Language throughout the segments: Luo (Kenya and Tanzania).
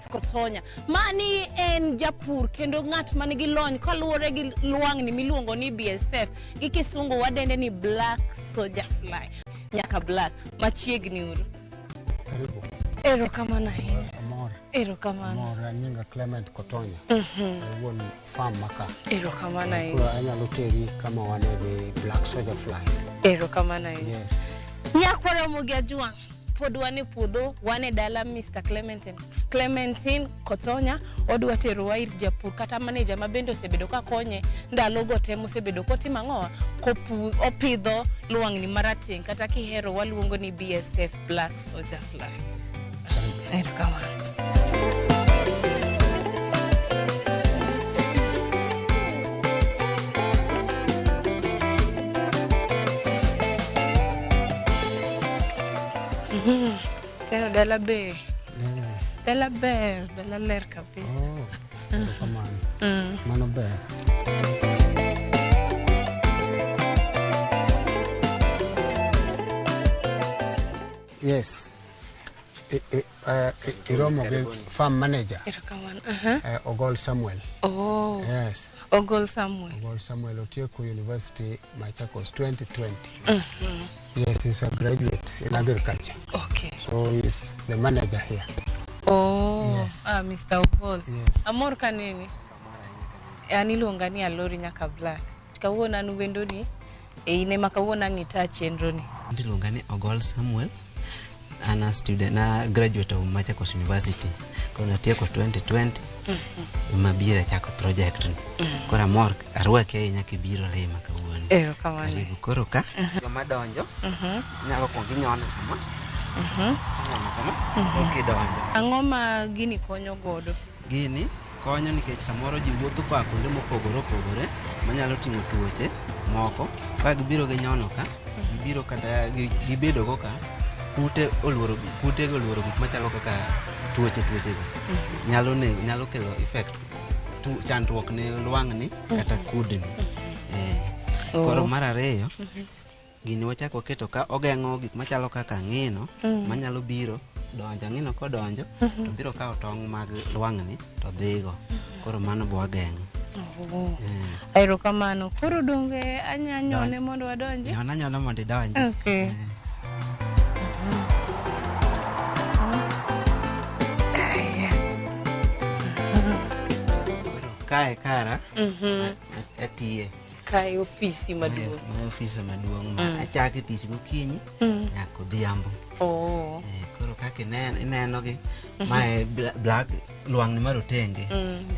Clement Kotonya. Mani en japur kendo ng'at manigi lony kaluwore gi lwang'ni miluongo ni BSF gi kisungu wadende ni Black Soldier Fly. Nyaka black machiegni uru. Karibu. Erokamano ahinya. Amor. Erokamano. Amor. Anyinga Clement Kotonya. Wuon farm maka. Erokamano ahinya. Koro anyalo teri kama wane gi Black Soldier Flies. Erokamano ahinya. Yes. Nyakwa Ramogi Ajwang', pod wan e puodho, wan e dala Mr. Clementine Kotonya, odwa terowa ir japur kata manager ma bende osebedo ka konye ndalogo te mosebedo kotimo ang'owa, opidho lwang'ni marateng' kata kihero waluongo ni BSF Black Soldier Fly. Erokamano. Teno dala be. Dala ber, dala ler kabisa. Oh, erokamano. Mano ber. Yes. Iromo gi farm manager. Erokamano. Ogol Samuel. Oh. Yes. Ogol Samuel. Ogol Samuel otieko University Machakos 2020. Yes, he's a graduate in agriculture. Okay. So he's the manager here. Oh, Yes. Mr. Ogol. Yes. Amor kaneni. An iluonga ni Alori nyaka Black. Kawuono an wendoni, e in ema kawuono ang' ita chenro ni. Iluonga ni Ogol Samuel. An a student, a graduate of Machakos University. Koro natieko 2020. Mabiro achako project ni. Koro amor arwaki ahinya kibiro lima kawuono. Erokamano. Karibu koro ka. Joma donjo inyalo kuongo inyono kama. Inyono kama. To kidonjo. Ang'o ma gini konyo godo? Gini konyo nikech samoro ji wuotho koa kuonde mopogore opogore manyalo ting'o tuoche moko. Ka gibiro ginyono ka, gibiro kata gibedo go ka, kute oluoro, kute go oluoro gik machalo kaka tuoche go. Nyalo nego, nyalo kelo effect, chandruok ne lwang'ni kata kudni. Koro mar ariyo, gini wachako waketo ka ogeng'o gik machalo kaka ang'ino manyalo biro donjo. Ang'ino kodonjo to biro kawo tong' mag lwang'ni to dhigo. Koro mano bo wageng'o. Erokamano. Koro donge anya nyone mondo wadonji? Nyona nyona mondo idonji. Okay. Koro kae kara atiye. Kae ofisi maduong'. Mae ofisi maduong' ma achako tich gokinyi nyaka odhiambo. Koro kaka ineno gi, mae black lwang'ni marotenge.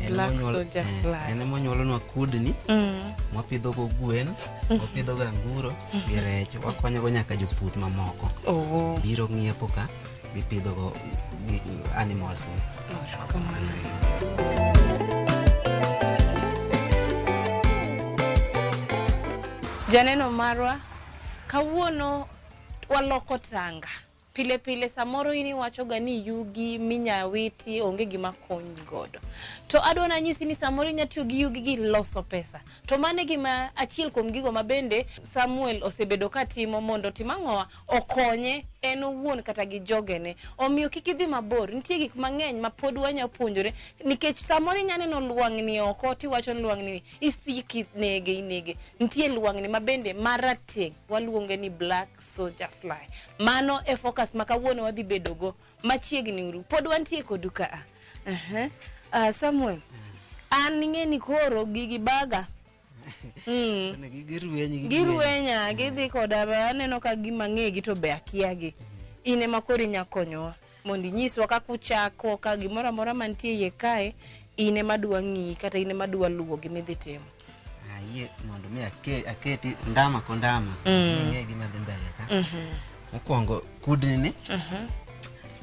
Black soldier fly. En ema onyuolonwa kudni, mwapidho go gwen, wapidho go anguro gi rech, wakonyo go nyaka jopur mamoko. Biro ng'iepo ka gipidho go animals gi. Janeno marwa, kawuono waloko tanga. Pile pile samoro in iwachoga ni yugi minyawiti onge gima konyi godo. To adwa nanyisi ni samoro inya tiyo gi yugi gi loso pesa. To mano e gima achiel kuom gigo ma bende Samuel osebedo ka timo mondo otim ang'owa, okonye en owuon kata gi jogene. Omiyo kik idhi mabor, nitie gik mang'eny ma pod wanya puonjore nikech samoro inya neno lwang'ni oko tiwacho ni lwang'ni isiki nege inege. Nitie lwang'ni ma bende marateng' waluonge ni Black Soldier Fly. Mano e focus ma kawuono wadhi bedogo machiegni uru. Pod wantie kodu ka a. Samuel, an ing'e ni koro gigi baga. Girwenya, gidhi koda aneno ka gima ng'egi to be akiagi. In ema koro inya konyowa mondo inyiswa kaka uchako, ka gimoro amora mantie iye kae, in ema dwa ng'iyi kata in ema dwa luwo gima idhi timo. Ayie mondo mi aketi ndama ko ndama, ing'e gima dhi mbele ka. Mokwongo kudni ni,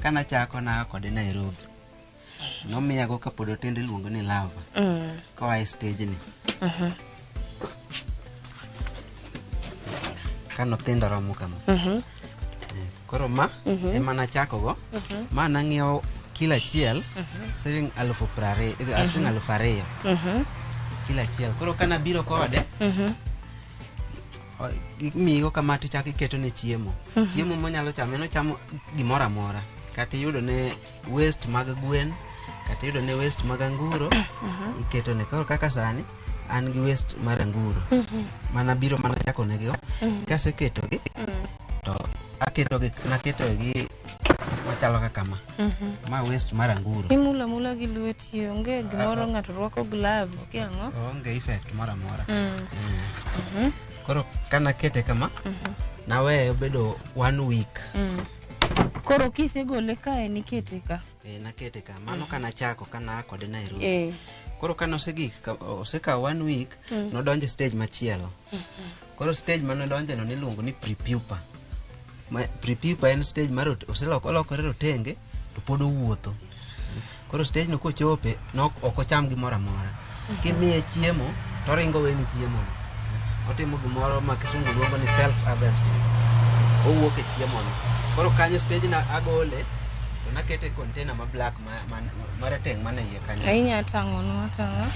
kanachako naa kode Nairobi, nomiyago kapod otindo iluongo ni lava. Koa e stage ni. Kano tindo romo kama. Koro ma ema nachako go. Ma nang'iewo kilo achiel siling 20,000, siling 2,000. Kilo achiel. Koro kanabiro kode, imiyigo kama tichako iketo ne chiemo. Chiemo monyalo chamo, en ochamo gimoro amora. Kata iyudo ne waste mag gwen, Kata iyudo ne waste mag anguro iketo ne. Koro kaka sani an gi waste mar anguro mana biro mana chako negi go. Kaseketogi to aketogi naketogi machalo kaka ma. Ma waste mar anguro. Imulo amula gi lweti, onge gimoro, ng'ato rwako gloves gi ang'o? Onge effect moro amora. Koro kanakete kama, naweye obedo one week. Koro kisegole kae nikete ka. Nakete ka. Mano kanachako kana kode Nairobi. Koro kanosegik osekawo one week, nodonjo e stage machielo. Koro stage manodonje no niluongo ni prepupa. Ma, prepupa en stage mar oseloko olokore rotenge to pod owuotho. Koro stage no kochope nok ok ocham gimoro amora. Kimiye chiemo toringo weni chiemo no. Otimo gimoro ma kisungu luongo ni self harvesting. Owuok e chiemo no. Koro kanyo stage na agole to nakete e container ma black marateng' mane iye kanyo. Ahinya tang'onwa tang'o.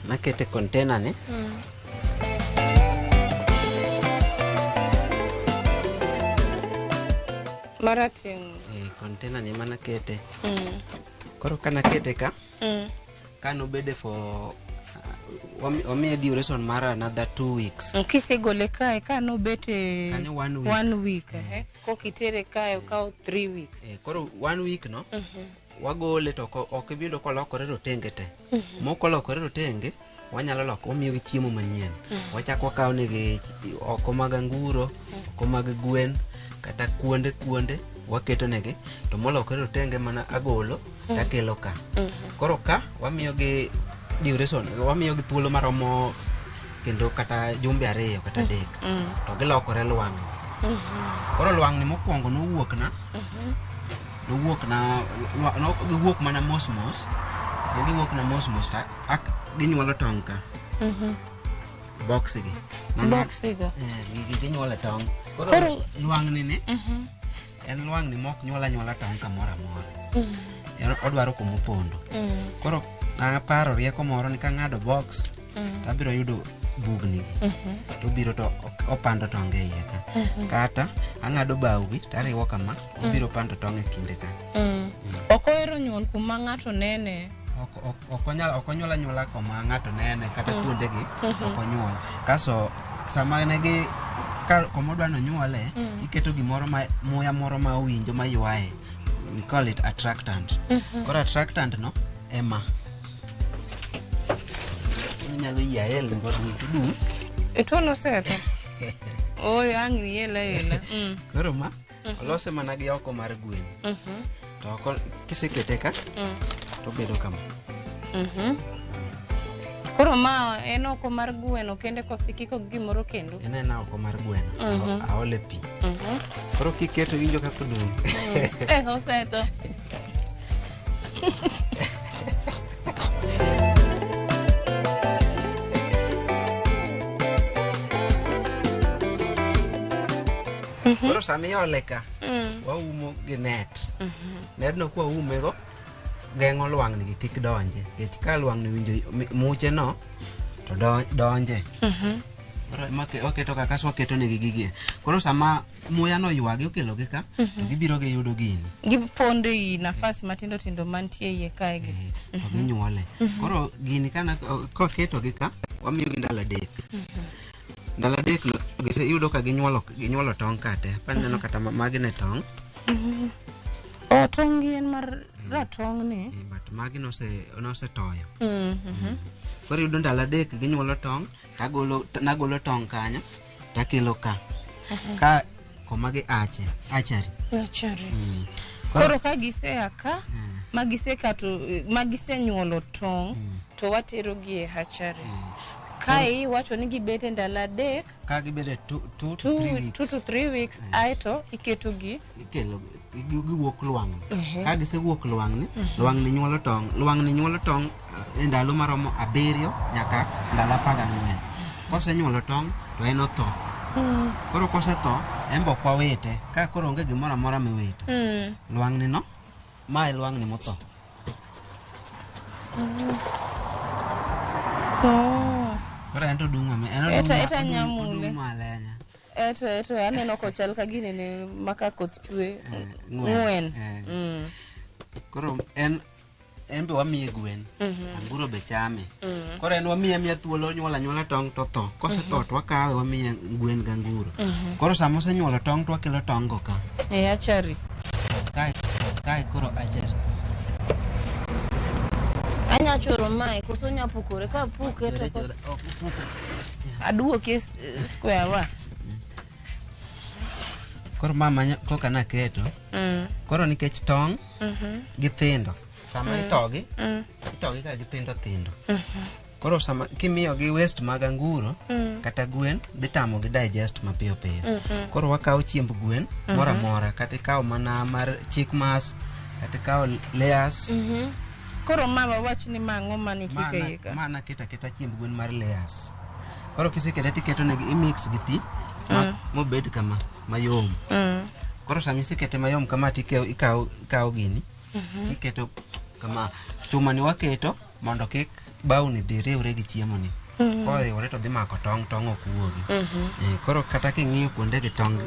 Nakete container ni. Marateng'. Container ni ema nakete. Koro kanakete ka, kanobede for wamiye duration mar another 2 weeks. Kisegole kae ka nobet e Kanyo one week. One week, ehe. Kokitere kae okawo 3 weeks. Koro one week no wagole to ok ibiyudo kolokore rotenge te. Mok olokore rotenge wanyalo loko wamiyogi chiemo manyien. Wachako wakawo negi oko mag anguro, oko mag gwen, kata kuonde kuonde waketo negi to molokore rotenge mana agolo takelo ka. Koro ka wamiyogi duration, wamiyogi thuolo maromo kendo kata jumbe 2 kata 3 to gilokore lwang'ni. Koro lwang'ni mokwongo nowuok na nowuok na giwuok mana mos mos, ne giwuok na mos mos ta ginyuolo tong' ka box gi. Box go. Ginyuolo tong'. Koro lwang'ni ni en lwang'ni mok nyuol anyuola tong' kamoro amora. En odwaro kumopondo. Koro naparo rieko moro ni kang'ado box to abiro yudo bugni gi to obiro to opando tong' e iye ka. Kata ang'ado bao gi tariwo kama, obiro pando tong' e kinde ka. Ok ohero nyuol kuma ng'ato nene. Ok onyuol anyuola koma ng'ato nene kata kuonde gi ok onyuol. Kaso sama negi ka kuma odwa nonyuole, iketo gimoro ma muya moro ma owinjo ma ywaye. We call it attractant. Koro attractant no ema inyalo yie ael godo dum. Ituono osetho. Oyo ang' iela ela. Koro ma olose mana gi oko mar gwen. To oko kisekete ka to obedo kama. Koro ma en oko mar gweno kende kosikiko gi gimoro kendo. En ena oko mar gweno to aole pi. Koro kiketo iwinjo kaka odum. Osetho. Koro sama iole ka, waumo gi net. Nedno kwaume go geng'o lwang'ni gi kik donje. Nikech ka lwang'ni winjo muche no to donje. Koro waketo ka kaso waketo negi gigi. Koro sama muya no ywagi okelo gi ka to gibiro giyudo gini. Gipondo ei nafas matindo tindo mantie iye kae gi. To ginyuole. Koro gini kana koketo gi ka wamiyo gi ndalo 3. Ndalo 3 no giseyudo ka ginyuolo tong' ka te. Apa neno kata magi ne tong'. O tong' gi en mar ratong' ni. But magi nosetoyo. Koro iyudo ndalo 3 ginyuolo tong' tagolo nagolo tong' kanyo takelo ka. Ka koma gi ache, achari. Achari. Koro Koro ka gisea ka ma gisekato ma gisenyuolo tong' to watero gi e hatchery. Kae iwacho ni gibet e ndalo 3. Ka gibedo 2 to 3 weeks. 2 to 3 weeks aeto iketo gi Ikelo giwuok lwang'ni. Ka gisewuok lwang'ni, lwang'ni nyuolo tong'. Lwang'ni nyuolo tong' e ndalo maromo 7 nyaka ndalo 14. Kosenyuolo tong' to en otho. Koro kosetho, en be ok wawite. Ka koro onge gimoro amora miwito. Lwang'ni no, ma e lwang'ni motho. Oh. Koro en to odung' en Eta- eta nyamule. odung' malenya. Eto aneno kochal ka ginene maka koth chwe. Ng'wen. Ng'wen. Eh. Mm. Koro en be wamiye gwen, anguro be chame. Koro en wamiye amiya thuolo onyuolo anyuola tong' to tho. Kosetho to wakawe wamiye gwen gi anguro. Koro sama osenyuolo tong' to wakelo tong' go ka. E hatchery. Kae koro hatchery. Anya choro mae koso onya pukore ka puke to Chore, chore, ok opuko. aduoke square one. Koro ma koka naketo. Koro nikech tong' gi thindo, sama itogi, itogi ka githindo thindo. Koro sama kimiyogi waste mag anguro kata gwen, dhi tamogi digest mapiyo piyo. Koro wakawo chiemb gwen moro amora, kata ikawo mana mar chick mass, kata ikawo layers. Koro ma wawach ni ma ang'o mane Ma kike iye ka? Ma naketo aketa chiemb gwen mar layers. Koro kisekete tiketo negi imix gi pi mobed kama mayom. Koro sama isekete mayom kama tikew ikawo gini tiketo kama chuma ni waketo mondo kik bawni dhi riwre gi chiemo ni. Koriwore to dhi mako tong', tong' ok wuogi. Koro kata king'iyo kuonde gi tong'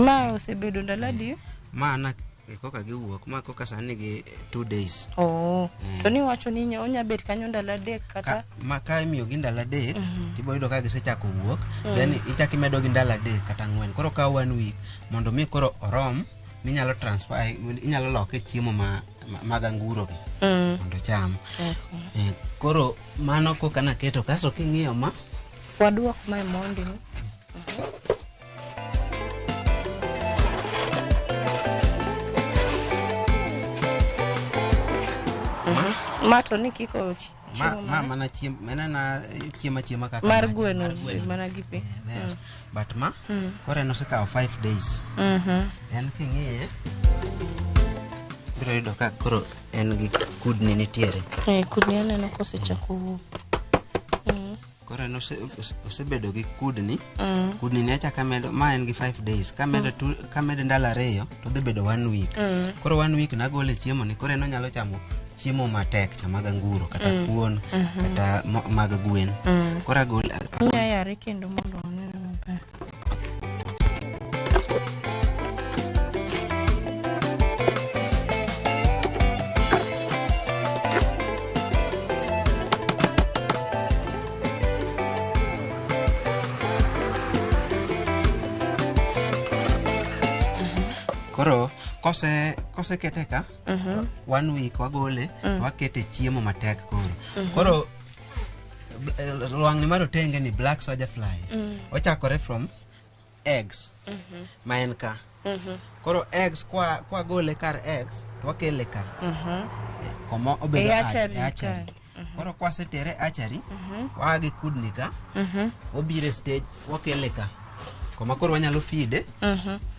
Ma osebedo ndalo adi? Ma na koka giwuok, ma koka sani nigi 2 days. Oh. To niwacho ni onya bet kanyo ndalo 3 kata Ma ka imiyogi ndalo 3 tibo yudo ka gisechako wuok, then ichako imedo gi ndalo 3 kata 4. Koro kawo one week mondo mi koro orom minyalo transfer, inyalo loke chiemo mag anguro gi mondo cham. Koro mano koka naketo kasto king'iyo ma Waduok mae mondi. Ma to ni kiko Ma, chiemo ma mana chiem en chiemo achiema kaka mar macha, gweno mar gweno. Mana gi pi. Yes. But ma koro en osekawo 5 days. En king'iye biro yudo ka koro en gi kudni nitiere. Eh, kudni aneno kosechako wuok. Koro en osebedo gi kudni. Kudni ni achako amedo, ma en gi 5 days, kamedo kamedo ndalo 2 to dhi bedo one week. Koro one week nagole chiemo ni, koro en onyalo chamo chiemo matek cha mag anguro kata kuon kata mag gwen. Koro agol Inya yare kendo mondo wanene maber. Koro kosekete ka one week, wagole wakete chiemo matek. Koro lwang'ni mar otenge ni, black soldier fly, ochakore from eggs ma en ka. Koro eggs kwa gole kar eggs to wakele ka koma obedo E hatchery e hatchery. Koro kwasetere hatchery, waa gi kudni ka, obiro e stage wakele ka koma koro wanyalo feede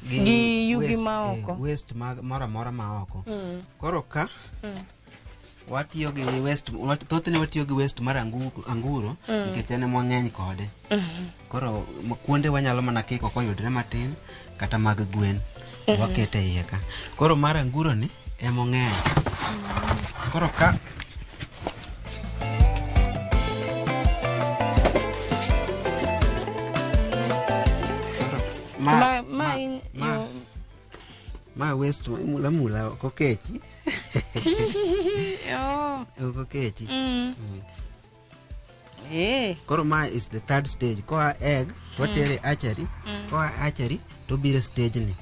Gi yugi waste, ma oko. Waste mag moro amora ma oko. Koro ka watiyo gi waste, thothne watiyo gi waste mar anguro nikech en ema wang'eny kode. Koro kuonde wanyalo mana kiko koyudre matin kata mag gwen wakete iye ka. Koro mar anguro ni ema ong'eny. Koro ka Koro Ma in ma waste mula mula ok okechi. Oh. Ok okechi. Koro ma is the third stage. Koa egg to watere hatchery, koa hatchery to obiro e stage ni.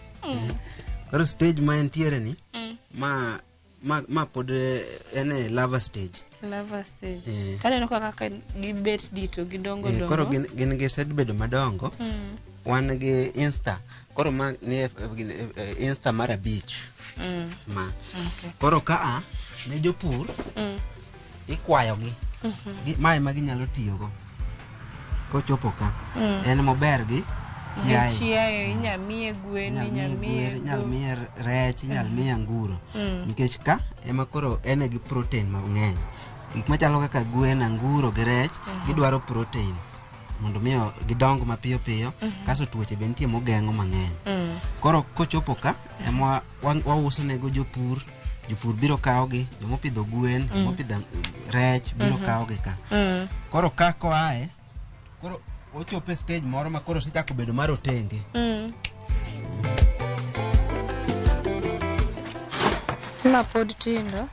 Koro stage ma entiere ni ma pod en e larva stage. Larva stage. Eh. Taneno kaka gibet dito gidongo Eh, dongo. koro gin gisebedo madongo. Wan gi instar. Koro ma ni instar mar 5 ma. Koro kaa ne jopur ikwayogi. Ma ema ginyalo tiyogo kochopo ka. En mober gi Gi chiaye. chiaye inya miye gwen, Inyal inya miye miye gwen, inyal dhok. miye rech, inyal miye anguro. Nikech ka ema koro en gi protein mang'eny. Gik machalo kaka gwen, anguro gi rech gidwaro protein mondo mi gidong mapiyo piyo, kasto tuoche be nitie mogeng'o mang'eny. Koro kochopo ka ema wauso nego jopur, jopur biro kawogi, jomopidho gwen, jomopidho rech biro kawogi ka. Koro ka koae, koro Ochopo e stage moro ma koro osechako bedo mar otenge. Ma pod tindo.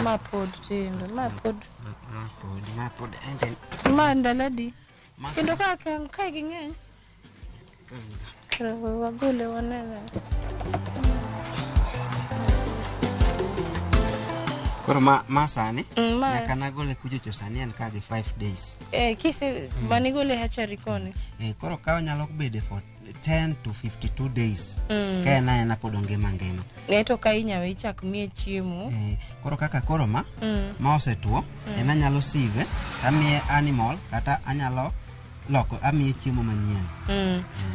Ma pod tindo. Ma pod Ma pod, ma pod en ma ndalo adi? Ma Kendo ka ka ging'eny. Koro wagole wanene. Koro ma sani Ma nyaka nagole kuchocho, sani en ka gi 5 days. Kise manigole hatchery koni. Koro ka onyalo bedo for 10 to 52 days ka en aena pod ongima ngima. Ng'e to ka inyawe ichak miye chiemo. Koro kaka koro ma ma osetuo, en anyalo sieve tamiye animal kata anyalo loko amiye chiemo manyien.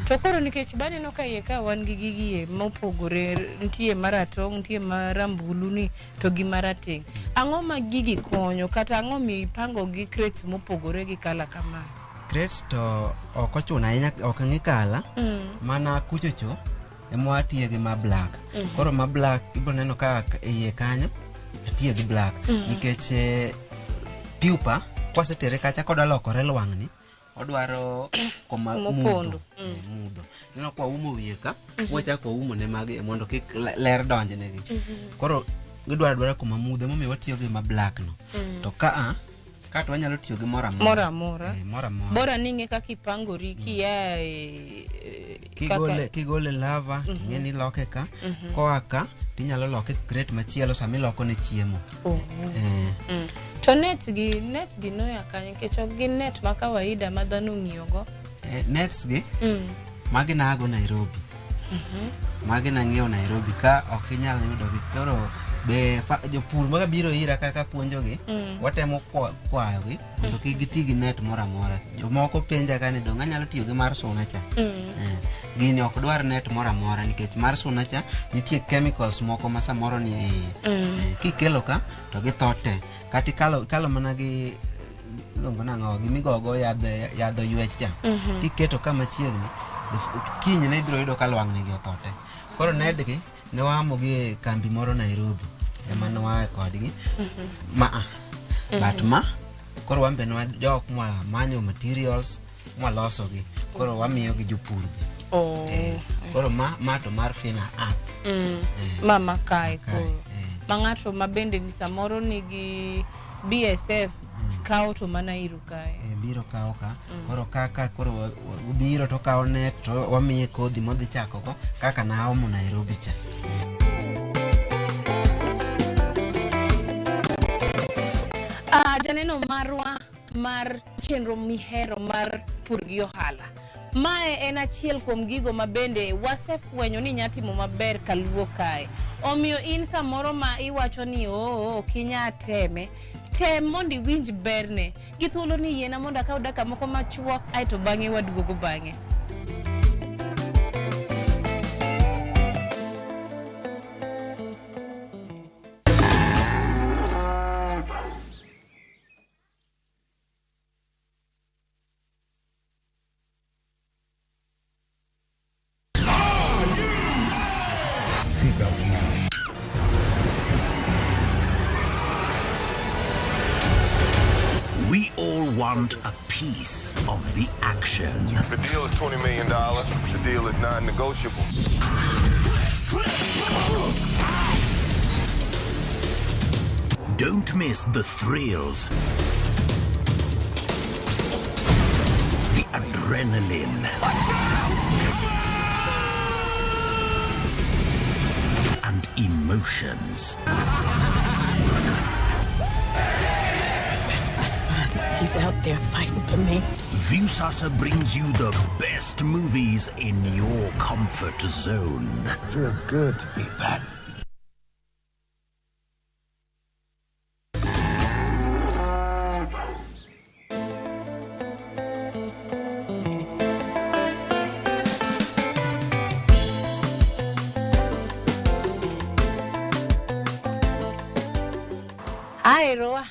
To koro nikech baneno ka iye ka wan gi gigi mopogore, nitie maratong', nitie marambulu ni to gi marateng'. Ang'o ma gigi konyo kata ang'o mipango gi crates mopogore gi kala kama? Crates to ok ochuno ahinya, ok ng'i kala mana kuchocho ema watiye gi ma black. Koro ma black ibiro neno ka iye kanyo atiyo gi black nikech pupa kwasetere kacha kodwa lokore lwang'ni odwaro koma Kuma mudho. opondo. Mudho neno kwa umo wiye ka wachako waumo ne magi mondo kik ler donjnegi. Koro gidwaro adwara kuma mudho, emomiyo watiyo gi ma black no. To ka a ka to wanyalo tiyo gi moro amora. Moro amora. Moro amora. Bora ni ing'e kaka ipangori kia e Kigole larva ting'e ni iloke ka koa ka tinyalo loke crate machielo sama iloko ne chiemo. Oh. To net gi, net gi noya kanye? Nikech ok gin net ma kawaida ma dhano ong'iyogo. Nets gi magi nago Nairobi. Magi nang'iewo Nairobi ka ok inyal yudogi. Koro be jopur maga biro ira kaka puonjogi, watemo kwayogi mondo kik giti gi net moro amora. Jomoko penja ka ni dong' anyalo tiyo gi mar suna cha. Gini ok dwar net moro amora nikech mar suna cha nitie chemicals moko ma samoro ni e iye. Kikelo ka to githo te. Kata ikalo mana gi iluongo nang'o gimigogo yadh yadh oywech cha. Kiketo ka machiegni, kinyne ibiro yudo ka lwang'ni gi otho te. Koro nedgi ne waamo gi e kambi moro Nairobi ema ne waaye kodgi ma a but ma koro wan be ne wajok mwamanyo materials mwalosogi, koro wamiyo gi jopur be. Oh. Koro ma to mar Fina app. Ma kae Kae, koro. Ma ng'ato ma bende ni samoro nigi BSF kawo to mana iru kae. Biro kawo ka koro kaka koro biro to kawo net to wamiye kodhi modhi chako go kaka naomo Nairobi cha. Janeno marwa mar chenro mihero mar pur gi ohala. Mae en achiel kuom gigo ma bende wasefwenyo ni nya timo maber kaluo kae. Omiyo in samoro ma iwacho ni oo ok inya teme, tem mondo iwinj berne. Gi thuolo ni yiena mondo akaw dakika moko machuok aeto bang'e waduogo bang'e. Seatbelts now. We all want a piece of the action. The deal is $20 million. The deal is non-negotiable. Don't miss the thrills, the adrenaline, and emotions. That's my son. He's out there fighting for me. Viusasa brings you the best movies in your comfort zone. Feels good to be back. Aerowa,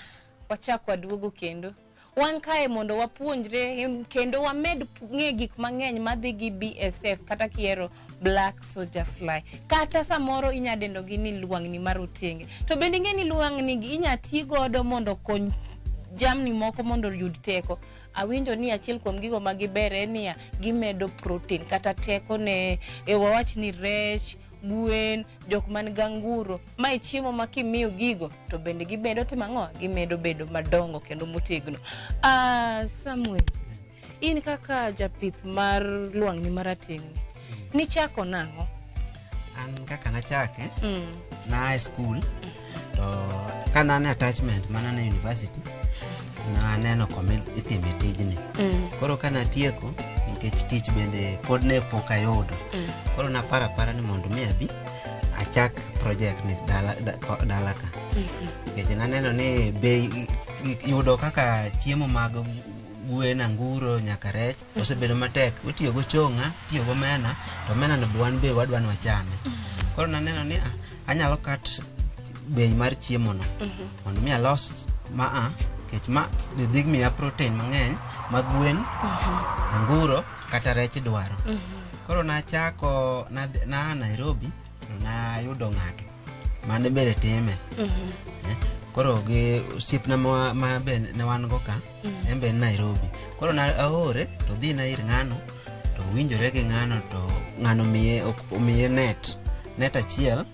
wachak waduogo kendo. Wan kae mondo wapuonjre kendo wamed ng'e gik mang'eny madhi gi BSF kata kiero Black Soldier Fly. Kata samoro inya dendo gi ni lwang'ni marotenge. To bende ing'e ni lwang'ni gi inya ti godo mondo okony jamni moko mondo oyud teko. Awinjo ni achiel kuom gigo ma giber en niya, gimedo protein kata teko ne wawach ni rech, gwen, jok man gi anguro. Mae chiemo ma kimiyo gigo to bende gimedo timo ang'o? Gimedo bedo madongo kendo motegno. Samuel, in kaka japith mar lwang'ni marateng'ni, nichako nang'o? An kaka nachake, naa e skul to ka an e attachment mana ne university, naneno koma itime tijni. Koro ka natieko, nikech tich bende pod ne pok ayudo, koro naparo apara ni mondo mi abi achak project ni dala, dala ka, nikech naneno ni bei yudo kaka chiemo mag gwen, anguro nyaka rech osebedo matek. Itiyo go chong'a, itiyo go omena, to omena no be wan be wadwa ni wachame. Koro naneno ni anyalo cut bei mar chiemo no mondo mi alos ma a nikech ma be dhi miya protein mang'eny ma gwen, anguro kata rech dwaro. Koro nachako naa Nairobi to nayudo ng'ato mane bende time. Koro gi osiepna ma be ne wan go ka, en be en Nairobi. Koro na aore to dhi na ir ng'ano to winjore gi ng'ano to ng'ano miye net achiel.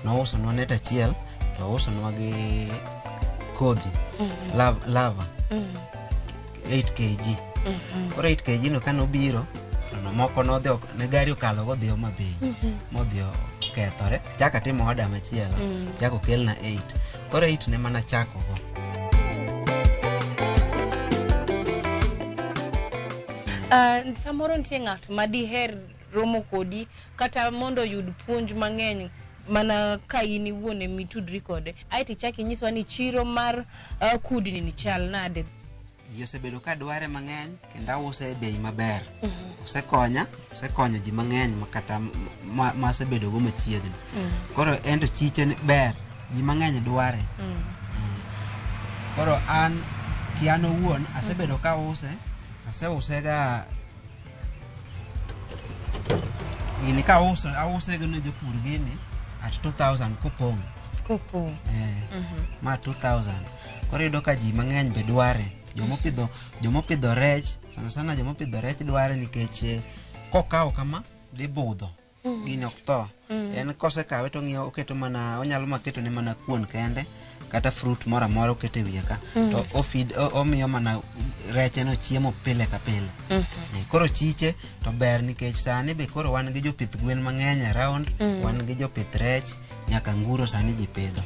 Nousonwa net achiel to ousonwa gi kodhi larva 8 kg. Koro 8 kg no kanobiro to moko nodhi ne gari okalo godhi Homa Bay modhi okethore. Achako atimo order machielo, chako okelna 8. Koro 8 ne mana chako go. Samoro nitie ng'at ma diher romo kodi kata mondo oyud puonj mang'eny mana ka in iwuon emitudri kode, aeto ichak inyiswa ni chiro mar kudni ni chal nade? Ji osebedo ka dware mang'eny kendo ause e bei maber. Osekonya, osekonyo ji mang'eny ma kata ma asebedo go machiegni. Koro en to chiche ni ber, ji mang'eny dware. Koro an kian owuon asebedo ka use, aseuse ga gini ka auso, ause ne jopur gini at 2000 kopong'. Kopong'. Ma 2000. Koro iyudo ka ji mang'eny be dware. Jomopidho rech, sana sana jomopidho rech dware nikech kokawo kama dhi budho. Gini ok tho. En kosekawe to ong'iyo oketo mana onyalo ma ketone mana kuon kende kata fruit moro amora oketo e wiye ka to ofeed omiyo mana reche no chiemo pile ka pile. Koro chiche to ber nikech sani be koro wan gi jopith gwen mang'eny around, wan gi jopith rech nyaka nguro sani ji pidho.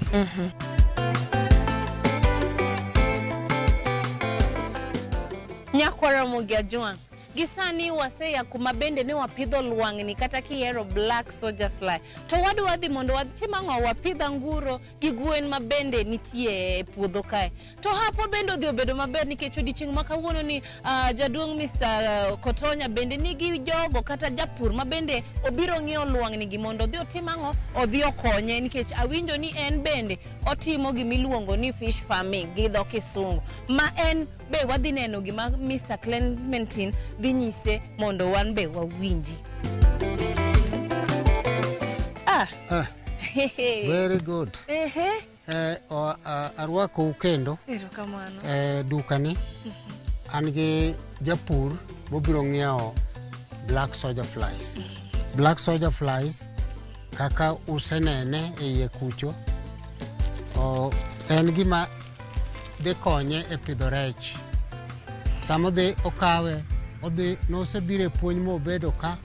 Nyakwa Ramogi Ajwang', gi sani waseya kuma bende ne wapidho lwang'ni kata kihero black soldier fly, to wadwa dhi mondo watim ang'o? Wapidh anguro gi gwen ma bende nitie e puodho kae. To hapwa bende odhi obedo maber nikech odiochieng' ma kawuono ni jaduong' Mr. Kotonya bende nigi jogo kata japur ma bende obiro ng'iewo lwang'ni gi mondo odhi otim ang'o? Odhi okonye, nikech awinjo ni en bende otimo gimiluongo ni fish farming gi dho kisungu, ma en be wadhi neno gima Mr. Clementine dhi nyise mondo wan be wawinji. Ah, very good. Arwakou kendo Erokamano. e dukani. An gi japur mobiro ng'iewo black soldier flies. Black soldier flies kaka usenene e iye kucho, en gima dhi konye e pidho rech. Sama odhi okawe, odhi nosebiro e puonj mobedo ka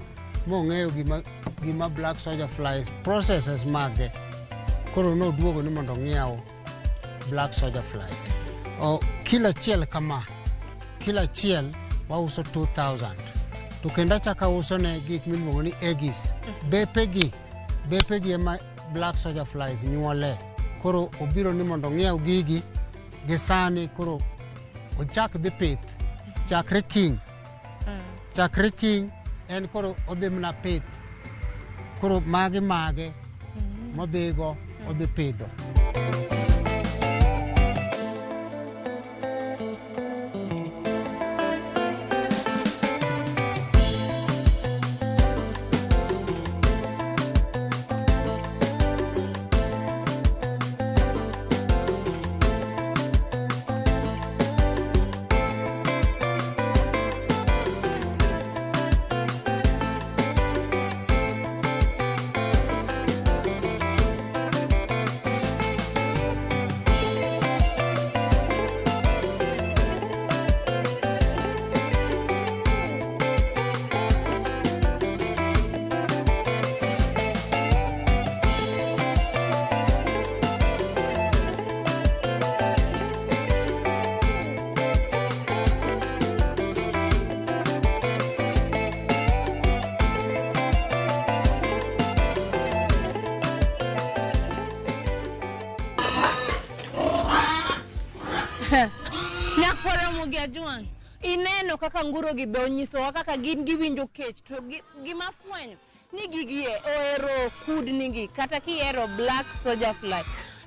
mong'eyo gima black soldier flies processes mage. Koro noduogo ni mondo ong'iew black soldier flies. Kilo achiel kama, kilo achiel wauso 2000. To kendo achako auso ne gik miluongo ni eggs. Bepegi ema black soldier flies nyuole. Koro obiro ni mondo ong'iew gigi gi sani, koro ochak dhi pith chakre kiny. Chakre kiny en koro odhi mana pith. Koro magi mage modhigo odhi pidho. Nyakwara Ramogi Ajwang', ineno kaka nguro gi be onyisowa kaka gin giwinjo kech to gima fwenyo ni gigi e ohero kudni gi kata kihero black soldier fly.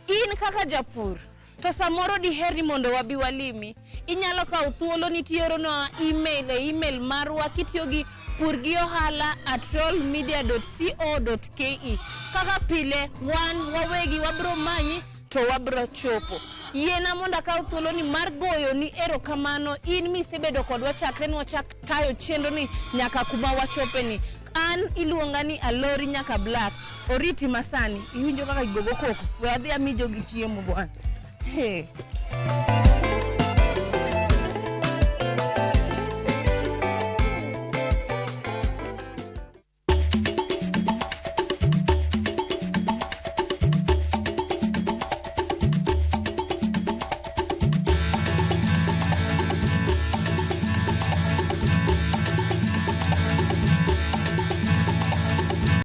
In kaka japur to samoro diher ni mondo wabi walimi, inyalo kawo thuolo ni tioronwa email e email marwa kitiyo gi purgiohala@rollmedia.co.ke. Kaka pile wan wawegi wabro manyi to wabro chopo. Yiena mondo akaw thuoloni mar goyo ni erokamano in misebedo kodwa chakre nwachak tayo chenro ni nyaka kuma wachope ni. An iluonga ni Alori Nyaka Black. Oriti masani, iwinjo kaka igogo koko. We adhi ami jogi chiemo bwana. Hey.